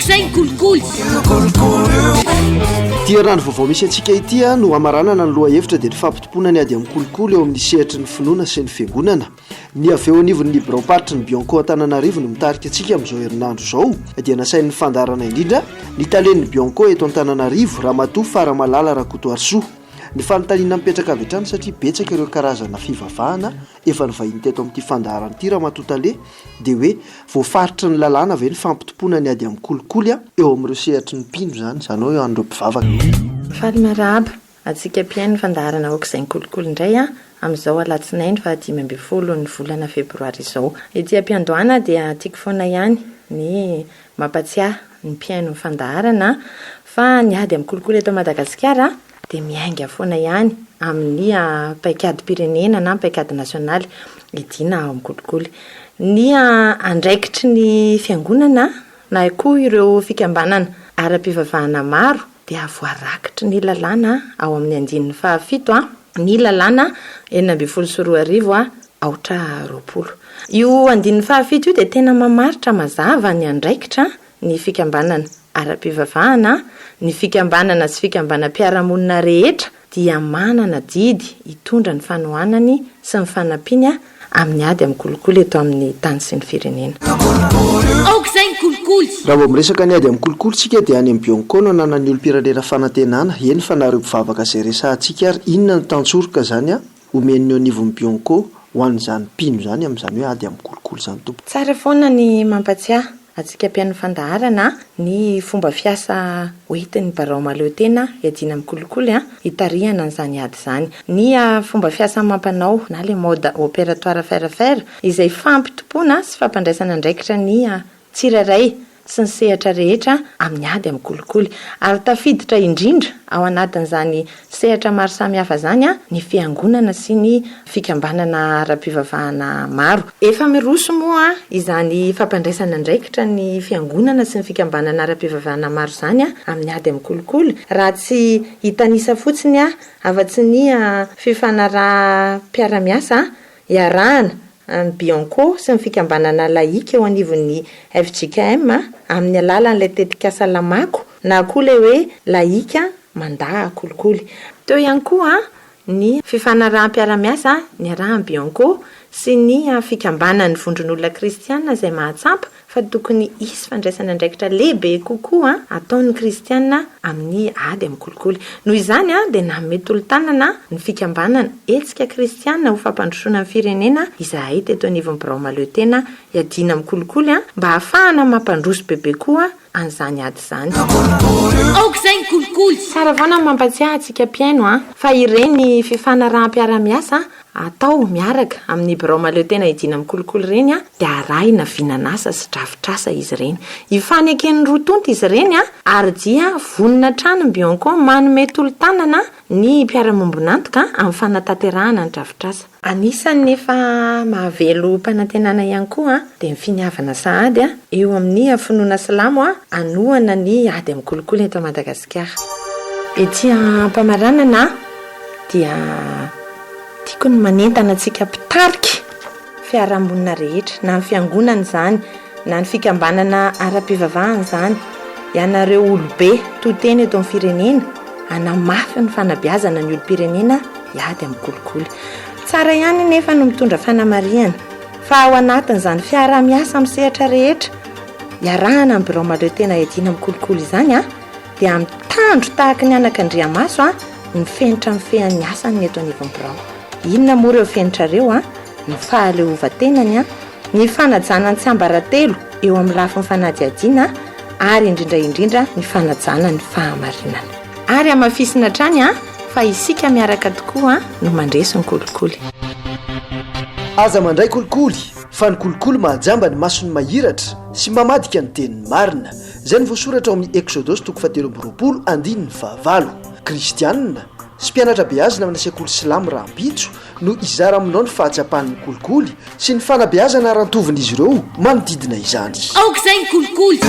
Aok'izay ny kolikoly. Ity herinandro vaovao misy antsika ity no hamaranana ny lohahevitra dia ny fampitompoana ny ady amin'ny kolikoly eo amin'ny sehatry ny finoana sy ny fiangonana. Ny avy eo anivon'ny biraom-paritry ny Bianco Antananarivo no mitarika antsika amin'izao herinandro izao dia nasain'ny fandaharana indrindra ny talen'ny Bianco eto Antananarivo, Ramatoa Faramalala Rakotoarisoa. Ny fanontaniana mipetraka avy hatrany satria betsaka ireo karazana fivavahana efa nivahiny teto amin'ity fandaharana ity Ramatoa Tale dia hoe voafaritry ny lalàna ve ny fampitompoana ny ady amin'ny kolikoly eo amin'ireo sehatry ny mpino izany, izany hoe eo an'ireo mpivavaka. Faly miarahaba antsika mpihaino ny fandaharana Aok'izay ny kolikoly indray amin'izao alatsinainy faha 15 ny volana febroary izao. Ety am-piandohana dia tiako foana ihany ny mampatsiahy ny mpihaino ny fandaharana fa ny ady amin'ny kolikoly eto Madagasikara dia miainga foana ihany amin'ny paikadim-pirenena na paikady nasionaly hidiana ao amin'ny kolikoly. Ny andraikitry ny fiangonana na koa ireo fikambanana ara-pivavahana maro dia voarakitry ny lalàna ao amin'ny andininy fahafito ny lalàna 2016 aotra 20. Io andininy fahafito io dia tena mamaritra mazava ny andraikitra ny fikambanana ara-pivavahana, ny fikambanana sy fikambanam-piarahamonina rehetra dia manana adidy hitondra ny fanohanany sy ny fanampiany amin'ny ady amin'ny kolikoly eto amin'ny tany sy ny firenena. Aoka izay ny kolikoly! Raha vao miresaka ny ady amin'ny kolikoly isika dia any amin'ny Bianco no ananan'ny olom-pirenena fanantenana, eny fa na ireo mpivavaka izay resahantsika ary inona no tantsoroka izany omen'ny eo anivon'ny Bianco ho an'izany mpino izany amin'izany hoe ady amin'ny kolikoly izany tompoko? Tsara foana ny mampatsiahy antsika mpihaino fandaharana ny fomba fiasa hoentin'ny Birao mahaleo tena hiadiana amin'ny kolikoly hitarihana an'izany ady izany. Ny fomba fiasa amam-panao na le mode opératoire faire faire izay fampitompoana sy fampandraisana andraikitra ny tsirairay sy ny sehatra rehetra amin'ny ady amin'ny kolikoly. Ary tafiditra indrindra ao anatin'izany sehatra maro samihafa izany ny fiangonana sy ny fikambanana ara-pivavahana maro. Efa miroso moa izany fampandraisana andraikitra ny fiangonana sy ny fikambanana ara-pivavahana maro izany amin'ny ady amin'ny kolikoly, raha tsy hitanisa fotsiny afa-tsy ny fifanaraham-piarahamiasa iarahana ny Bianco sy ny fikambanana lahika eo anivon'ny fjkm amin'ny alalan'ilay tetikasa Lamako na koa ilay hoe Lahika mandà kolikoly. Teo ihany koa ny fifanaraham-piarahamiasa niarahan'ny Bianco sy ny fikambanan'ny vondron'olona kristiana izay mahatsampa fa tokony hisy fandraisana andraikitra lehibe kokoa ataon'ny kristiana amin'ny ady amin'ny kolikoly. Noho izany dia nanome tolo-tanana ny fikambanana Hetsika Kristiana ho Fampandrosoana ny Firenena izahay teto anivon'ny Birao Mahaleo Tena hiadiana amin'ny kolikoly mba hahafahana mampandroso bebe koa an'izany ady izany. Aoka izay ny kolikoly! Tsara foana ny mampatsiahy antsika mpihaino an, fa ireny fifanaraham-piarahamiasa atao miaraka amin'ny birao mahaleo tena hidiana amin'ny kolikoly ireny an, dia arahina vinan'asa sy drafitr'asa izy ireny. Ifaneken'ny roa tonta izy ireny an, ary dia vonona hatrany ny Bianco manome tolo-tanana ny mpiara-miombon'antoka amin'ny fanatanterahana ny drafitr'asa. Anisan'ny efa mahavelom-panantenana ihany koa dia ny finiavana sahady eo amin'ny finoana silamo hanohana ny ady amin'ny kolikoly eto Madagasikara. Ety am-pamaranana dia tiako ny manentana antsika mpitarika fiarahamonina rehetra, na ny fiangonana izany, na ny fikambanana ara-pivavahana izany, ianareo olobe to teny eto amin'ny firenena, hanamafy ny fanabeazana ny olom-pirenena hiady amin'ny kolikoly. Tsara ihany anefa no mitondra fanamarihana fa ao anatin'izany fiaraha-miasa amin'ny sehatra rehetra iarahana amin'ny birao mahaleo tena hiadiana amin'ny kolikoly izany dia mitandro tahaka ny anakandriamaso ny fenitra mifehy ny asany ny eto anivon'ny birao. Inona moa ireo fenitra ireo? Ny fahaleovantenany, ny fanajana ny tsiambaratelo eo amin'ny lafiny fanadihadiana ary indrindra indrindra ny fanajana ny fahamarinana. Ary hamafisina hatrany fa isika miaraka tokoa no mandresy ny kolikoly. Aza mandray kolikoly fa ny kolikoly mahajamba ny mason'ny mahiratra sy mamadika ny tenin'ny marina. Izay no voasoratra ao amin'ny Eksodosy toko fahatelo amby roapolo andininy fahavalo. Kristianina sy mpianatra beazina amina sekoly silamo rahampitso no hizara aminao ny fahatsapany ny kolikoly sy ny fanabeazana arantovin'izy ireo manodidina izany. Aoka izay ny kolikoly!